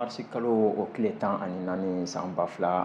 Marisi kalo o tile 14 san 2024,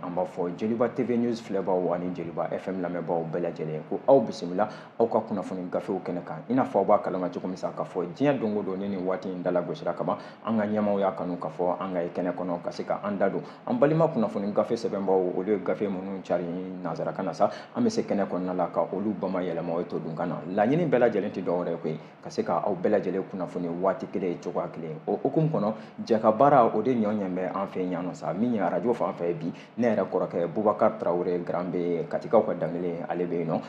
an b'a fɔ Joliba TV News filɛbaw ani Joliba FM lamɛnbaaw bɛɛ lajɛlen ko aw bisimila aw ka kunnafoni gafew kɛnɛ kan. I n'a fɔ aw b'a kalama cogo min sa, k'a fɔ diɲɛ don o don ni nin waati in dalagosira kaban, an ka ɲɛmaaw y'a kanu k'a fɔ an ka ye kɛnɛ kɔnɔ ka se ka an da don an balima kunnafoni gafe sɛbɛnbaw, olu ye gafe minnu cari nanzarakan na sa, an bɛ se kɛnɛ kɔnɔna la ka olu bama yɛlɛma o ye todunkan na. Laɲini bɛɛ lajɛlen tɛ dɔwɛrɛ ye koyi, ka se ka aw bɛɛ lajɛlen kunnafoni waati kelen cogoya kelen. O hukumu kɔnɔ, jɛka baara o de ɲɔ ɲɛ bɛ an fɛ yan nɔ sa. Min ye arajo fan fɛ bi, ne yɛrɛ kɔrɔkɛ Bubakari Tarawele Grand B, Katikaw ka dankelen, ale bɛ yen nɔ.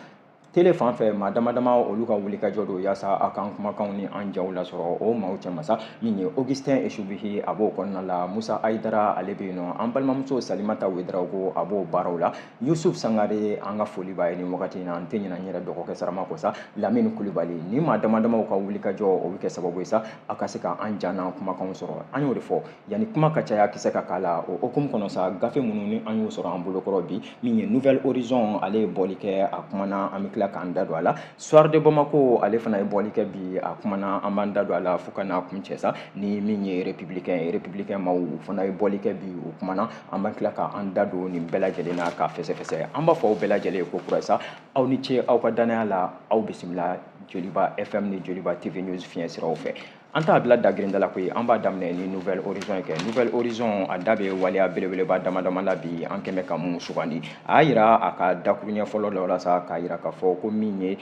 Tele fan fɛ, maa dama dama olu ka wulikajɔ don yaasa a k'an kumakanw ni an jaw lasɔrɔ. O maaw cɛma sa, min ye Augustin Esubihi, a b'o kɔnɔna la. Musa Ayidara, ale bɛ yen nɔ. An balimamuso Salimata Wedarawogo, a b'o baaraw la. Yusuf Sangare, an ka foli b'a ye nin wagati in na. An tɛ ɲinɛ n yɛrɛ dɔgɔkɛ sarama kɔ sa, Lamini Kulibali. Ni maa dama damaw ka wulikajɔ, o bɛ kɛ sababu ye sa a ka se ka an ja n'an kumakanw sɔrɔ. An y'o de fɔ, yanni kuma ka caya kisɛ ka k'a la. O hukumu kɔnɔ sa, gafe minnu ni an y'o sɔrɔ an bolokɔrɔ bi, min ye Nouvel Horizon, ale ye bɔli kɛ, a kumana, an bɛ tila k'an da don a la. Soir de Bamako, ale fana ye bɔli kɛ bi, a kumana, an b'an da don a la fo ka n'a kun cɛ sa. Ni min ye Républicain ye, Républicain maaw fana ye bɔli kɛ bi, u kumana, an b'an tila k'an da don nin bɛɛ lajɛlen na k'a fɛsɛfɛsɛ. An b'a fɔ aw bɛɛ lajɛlen ye ko kura sa, aw ni ce aw ka danaya la. Aw bisimila Joliba FM ni Joliba TV News fiɲɛ siraw fɛ. An t'a bila dagirinda la koyi, an b'a daminɛ ni Nouvel Horizon ye kɛ. Nouvel Horizon, a da bɛ waleya belebeleba dama dama la bi, an kɛmɛ ka mun sugandi. A y'a yira a ka dakuruɲɛ fɔlɔ dɔ la sa, k'a yira k'a fɔ ko min ye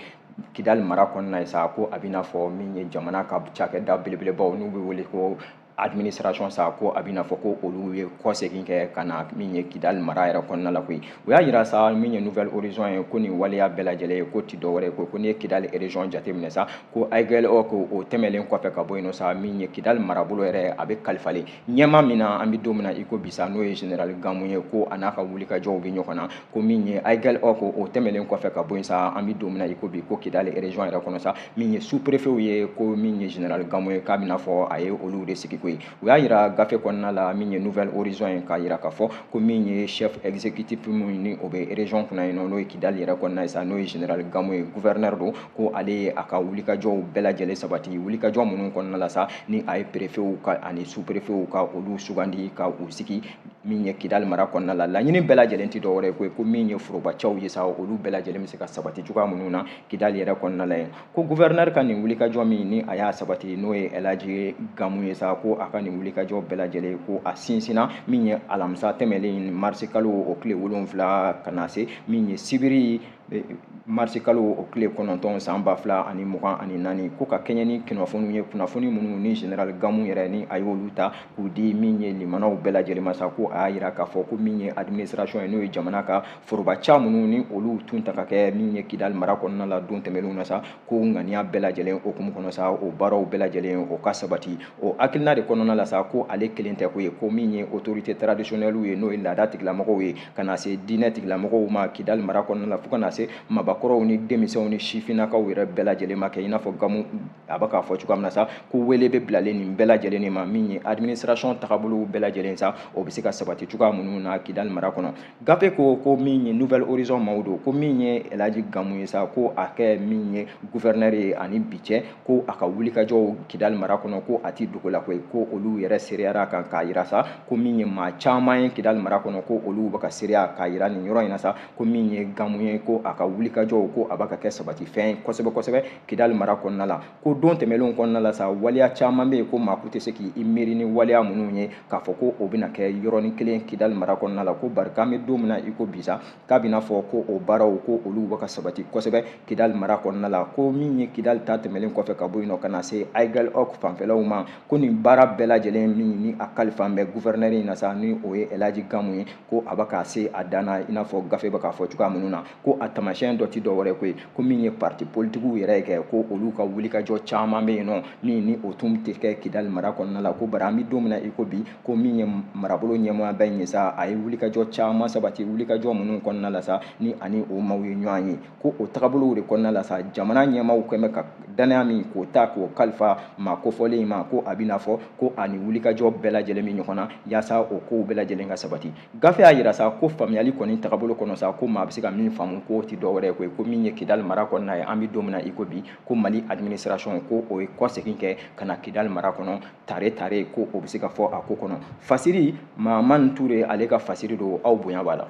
Kidali mara kɔnɔna ye sa, ko a bɛna fɔ min ye jamana ka cakɛda belebelebaw n'u bɛ wele ko administration sa, ko a bɛna fɔ ko olu ye kɔsegin kɛ ka na min ye Kidali mara yɛrɛ kɔnɔna la koyi. U y'a yira sa, min ye Nouvel Horizon ye, ko nin waleya bɛɛ lajɛlen ye ko ti dɔwɛrɛ ye ko n'i ye Kidali région jateminɛ sa, ko Aiguel ko o tɛmɛlen kɔfɛ ka bɔ yen nɔ sa, min ye Kidali marabolo yɛrɛ, a bɛ kalifalen ɲɛma min na an bɛ don min na i ko bi sa, n'o ye général Gamu ye, ko a n'a ka wulikajɔw bɛ ɲɔgɔn na. Ko min ye Aiguel ko o tɛmɛlen kɔfɛ ka bɔ yen sa, an bɛ don min na i ko bi, ko Kidali région yɛrɛ kɔnɔ sa, min ye sous-préfet ye, ko min ye général Gamu ye, k'a bɛna fɔ a ye olu de sigi koyi. U y'a yira gafe kɔnɔna la, min ye Nouvel Horizon ye, k'a yira k'a fɔ ko min ye chef exécutif min ni o bɛ région kunna yen nɔ, n'o ye Kidali yɛrɛ kɔnɔna ye sa, n'o ye général Gamu ye, gouverneur don, ko ale ye a ka wulikajɔw bɛɛ lajɛlen sabati, wulikajɔ minnu kɔnɔna la sa, ni a ye préfetw ka ani sous-préfetw ka olu sugandi ka u sigi min ye Kidali mara kɔnɔna la. Laɲini bɛɛ lajɛlen tɛ dɔwɛrɛ ye ko min ye forobacɛw ye sa, olu bɛɛ lajɛlen bɛ se ka sabati cogoya minnu na Kidali yɛrɛ kɔnɔna la yen. Ko gouverneur ka nin wulikajɔ min ni a y'a sabati, n'o ye Elhaji Gamu ye sa, ko a ka nin wulikajɔ bɛɛ lajɛlen, ko a sinsinna min ye alamisa tɛmɛlen marisi kalo o tile 7 ka na se min ye sibiri marisi kalo o tile 9 san 2024, ko ka kɛɲɛ ni kunnafoniw ye, kunnafoni minnu ni général Gamu yɛrɛ ni a y'olu ta k'u di min ye limanaw bɛɛ lajɛlen ma sa, ko a y'a yira k'a fɔ ko min ye administration ye, n'o ye jamana ka forobaca minnu ni olu tun ta ka kɛ min ye Kidali mara kɔnɔna la don tɛmɛnenw na sa, ko ŋaniya bɛɛ lajɛlen hukumu kɔnɔ sa, o baaraw bɛɛ lajɛlen o ka sabati. O hakilina de kɔnɔna la sa, ko ale kelen tɛ ko ye, ko min ye autorité traditionnelle ye, n'o ye laada tigilamɔgɔw ye, ka na se diinɛ tigilamɔgɔw ma Kidali mara kɔnɔna la, fo ka na se mabakɔrɔw ni denmisɛnw ni sifinnakaw yɛrɛ bɛɛ lajɛlen ma kɛ, i n'a fɔ Gamu a bɛ k'a fɔ cogoya min na sa, ko wele bɛ bilalen nin bɛɛ lajɛlen ma, min ye administration tagabolow bɛɛ lajɛlen sa, o bɛ se ka sabati cogoya minnu na Kidali mara kɔnɔ. Gafe ko min ye Nouvel Horizon maaw don, ko min ye Elhaji Gamu ye sa, ko a kɛ min ye gouverneur ye ani bi cɛ, ko a ka wulikajɔw Kidali mara kɔnɔ, ko a ti dogo la koyi, ko olu yɛrɛ seereyara kan k'a yira sa, ko min ye maa caman ye Kidali mara kɔnɔ, ko olu bɛ ka seereya k'a yira nin yɔrɔ in na sa, ko min ye Gamu ye, ko a ka wulikajɔw, ko a b'a ka kɛ sabati fɛn kosɛbɛ kosɛbɛ Kidali mara kɔnɔna la. Ko don tɛmɛnlenw kɔnɔna la sa, waleya caman bɛ yen ko maa kun tɛ se k'i miiri ni waleya minnu ye k'a fɔ ko o bɛna kɛ yɔrɔnin kelen Kidali mara kɔnɔna la, ko bari k'an bɛ don min na i ko bi sa, k'a bɛna fɔ ko o baaraw, ko olu bɛ ka sabati kosɛbɛ Kidali mara kɔnɔna la. Ko min ye Kidali ta tɛmɛnen kɔfɛ ka bɔ yen nɔ ka na se Aiguel-Hoc'h fanfɛlaw ma, ko nin baara bɛɛ lajɛlen min ni a kalifa bɛ gouverneur in na sa, ni o ye Elhaji Gamu ye, ko a bɛ ka se a dan na, i n'a fɔ gafe bɛ k'a fɔ cogoya minnu na. Ko a taamasiyɛn dɔ ti dɔwɛrɛ koyi, ko min ye parti politikiw yɛrɛ ye kɛ, ko olu ka wulikajɔ caman bɛ yen nɔ min ni o tun tɛ kɛ Kidali mara kɔnɔna la, ko bari an bɛ don min na i ko bi, ko min ye marabolo ɲɛmɔgɔba in ye sa, a ye wulikajɔ caman sabati, wulikajɔ minnu kɔnɔna la sa, ni ani o maaw ye ɲɔgɔn ye, ko o tagabolow de kɔnɔna la sa, jamana ɲɛmaaw kɛn bɛ ka danaya min k'o ta k'o kalifa maa kofɔlen in ma, ko a bɛna fɔ ko ani wulikajɔ bɛɛ lajɛlen bɛ ɲɔgɔn na yaasa o kow bɛɛ lajɛlen ka sabati. Gafe y'a yira sa ko faamuyali kɔni tagabolo kɔnɔ sa, ko maa bɛ se ka min faamu ko k'o tɛ dɔwɛrɛ ye koyi, ko min ye Kidali mara kɔnɔna ye, an bɛ don min na i ko bi, ko Mali administration ko o ye kɔsegin kɛ ka na Kidali mara kɔnɔ tare tare, ko o bɛ se ka fɔ a ko kɔnɔ. Fasiri Mahamani Ture ale ka fasiri don, aw bonya b'a la.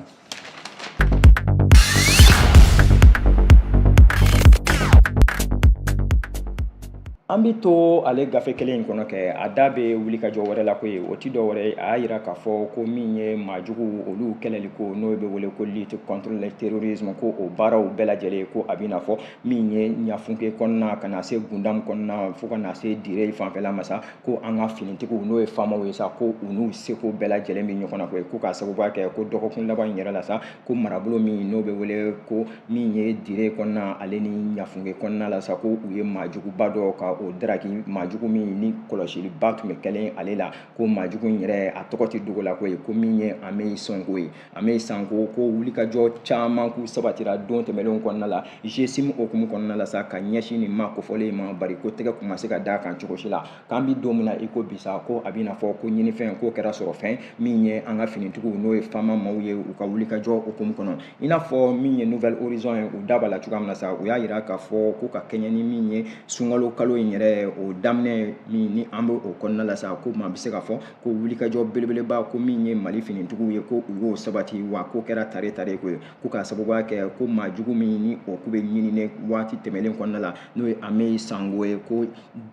An bɛ to ale gafe kelen in kɔnɔ kɛ, a da bɛ wulikajɔ wɛrɛ la koyi, o tɛ dɔwɛrɛ ye, a y'a jira k'a fɔ ko min ye maajugu olu kɛlɛli ko n'o bɛ wele ko lutte contre le terrorisme, ko o baaraw bɛɛ lajɛlen ko a bɛ n'a fɔ min ye Ɲafunke kɔnɔna ka na se Gundam kɔnɔna fo ka na se Dire fanfɛla ma sa, ko an ka finitigiw n'o ye faamaw ye sa, ko u n'u seko bɛɛ lajɛlen bɛ ɲɔgɔn na koyi, ko k'a sababuya kɛ ko dɔgɔkun laban in yɛrɛ la sa, ko marabolo min n'o bɛ wele ko min ye Dire kɔnɔna ale ni Ɲafunke kɔnɔna la sa, ko u ye maajuguba dɔ ka o daraki, maajugu min ni kɔlɔsiliba tun bɛ kɛlen ale la, ko maajugu in yɛrɛ a tɔgɔ tɛ dogo la koyi, ko min ye Amey Sanko ye. Amey Sanko ko wulikajɔ caman k'u sabatira don tɛmɛnlenw kɔnɔna la GSIM hukumu kɔnɔna la sa, ka ɲɛsin nin maa kofɔlen in ma, bari ko tɛgɛ kun ma se ka d'a kan cogo si la. K'an bɛ don min na i ko bi sa, ko a bɛ n'a fɔ ko ɲinifɛn k'o kɛra sɔrɔfɛn min ye an ka finitigiw n'o ye faama maaw ye u ka wulikajɔ hukumu kɔnɔ. I n'a fɔ min ye Nouvel Horizon ye, u da b'a la cogoya min na sa, u y'a jira k'a fɔ ko ka kɛɲɛ ni min ye sunkalo kalo in yɛrɛ o daminɛ min ni an bɛ o kɔnɔna la sa, ko maa bɛ se k'a fɔ ko wulikajɔ belebeleba ko min ye Mali finitigiw ye ko u y'o sabati, wa ko kɛra tare tare ko ye, ko k'a sababuya kɛ ko maa jugu min ni o k'u bɛ ɲininen waati tɛmɛnen kɔnɔna la n'o ye Amey Sanko ye, ko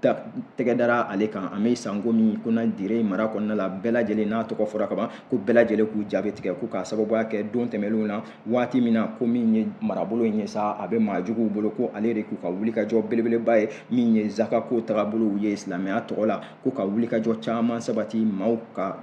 tɛgɛ dara ale kan. Amey Sanko min ko na Dire mara kɔnɔna la bɛɛ lajɛlen n'a tɔgɔ fɔra kaban, ko bɛɛ lajɛlen k'u jaabi tigɛ, ko k'a sababuya kɛ don tɛmɛnlenw na waati min na ko min ye marabolo in ye sa, a bɛ maa juguw bolo, ko ale de k'u ka wulikajɔ belebeleba ye min ye zaka ko tagabolow ye silamɛya tɔgɔ la, ko ka wulikajɔ caman sabati maaw ka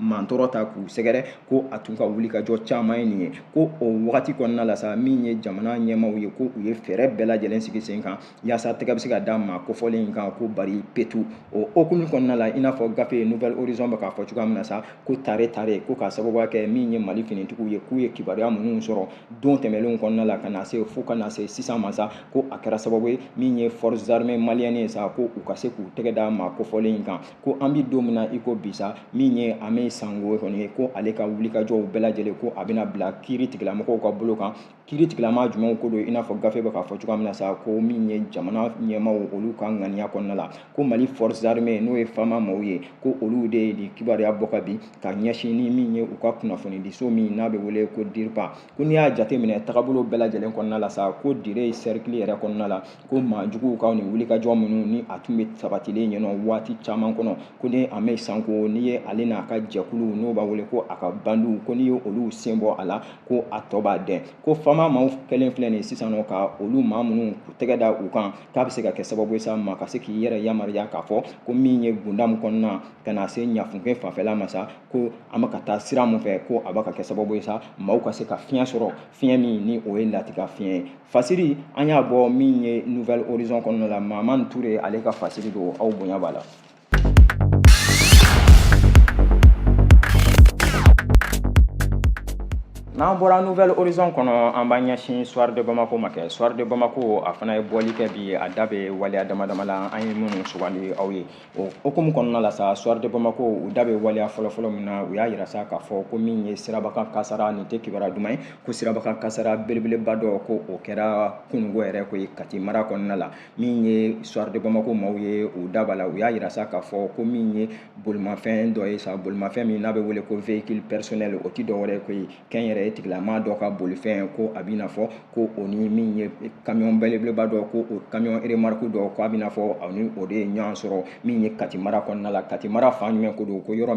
mantɔrɔ ta k'u sɛgɛrɛ, ko a tun ka wulikajɔ caman ye nin ye. Ko o wagati kɔnɔna la sa, min ye jamana ɲɛmaaw ye, ko u ye fɛɛrɛ bɛɛ lajɛlen sigi sen kan yaasa tɛgɛ bɛ se ka da maa kofɔlen in kan, ko bari petu. O hukumu kɔnɔna la, i n'a fɔ gafe Nouvel Horizon bɛ k'a fɔ cogoya min na sa, ko tare tare, ko k'a sababuya kɛ min ye Mali finitigiw ye k'u ye kibaruya minnu sɔrɔ don tɛmɛnlenw kɔnɔna la ka na se fo ka na se sisan ma sa, ko a kɛra sababu ye min ye forces armées maliennes ye sa, ko u ka se k'u tɛgɛ da maa kofɔlen in kan. Ko an bɛ don min na i ko bi sa, min ye Amey Sanko kɔni ye, ko ale ka wulikajɔw bɛɛ lajɛlen ko a bɛna bila kiiri tigilamɔgɔw ka bolo kan. Kiiri tigilama jumɛnw ko don, i n'a fɔ gafe bɛ k'a fɔ cogoya min na sa, ko min ye jamana ɲɛmaaw olu ka ŋaniya kɔnɔna la, ko Mali forces armées n'o ye faama maaw ye, ko olu de ye nin kibaruya bɔ ka bin ka ɲɛsin ni min ye u ka kunnafonidiso min n'a bɛ wele ko DIRPA. Ko n'i y'a jateminɛ tagabolo bɛɛ lajɛlen kɔnɔna la sa, ko Dire cercle yɛrɛ kɔnɔna la, ko maa juguw ka nin wulikajɔ minnu ni a tun bɛ sabatilen yen nɔ waati caman kɔnɔ, ko ni Amey Sanko n'i ye ale n'a ka jɛkulu n'o b'a wele ko a ka bandiw, ko n'i ye olu sen bɔ a la, ko a tɔ b'a dɛn. Ko faama maaw kɛlen filɛ nin sisan nɔ ka olu maa minnu tɛgɛ da u kan, k'a bɛ se ka kɛ sababu ye sa maa ka se k'i yɛrɛ yamaruya k'a fɔ ko min ye Gundam kɔnɔna ka na se Ɲafunke fanfɛla ma sa, ko an bɛ ka taa sira mun fɛ, ko a bɛ ka kɛ sababu ye sa maaw ka se ka fiɲɛ sɔrɔ, fiɲɛ min ni o ye latika fiɲɛ ye. Fasiri an y'a bɔ min ye Nouvel Horizon kɔnɔna la, Mahamani Ture ale ka fasiri don, aw bonya b'a la. N'an bɔra Nouvel Horizon kɔnɔ, an b'an ɲɛsin Soir de Bamako ma kɛ. Soir de Bamako a fana ye bɔli kɛ bi, a da bɛ waleya dama dama la an ye minnu sugandi aw ye. O hukumu kɔnɔna la sa, Soir de Bamako u da bɛ waleya fɔlɔfɔlɔ min na, u y'a yira sa k'a fɔ ko min ye sirabakan kasara, nin tɛ kibaruya duman ye, ko sirabakan kasara belebeleba dɔ ko o kɛra kununko yɛrɛ koyi Kati mara kɔnɔna la. Min ye Soir de Bamako maaw ye, u da b'a la, u y'a yira sa k'a fɔ ko min ye bolimafɛn dɔ ye sa, bolimafɛn min n'a bɛ wele ko véhicule personnel, o tɛ dɔwɛrɛ ye koyi kɛnyɛrɛye tigilamaa dɔ ka bolifɛn, ko a b'i n'a fɔ ko o ni min ye camion belebeleba dɔ, ko o camion remorque dɔ, ko a b'i n'a fɔ ni o de ye ɲɔgɔn sɔrɔ min ye Kati mara kɔnɔna la. Kati mara fan jumɛn ko don, ko yɔrɔ min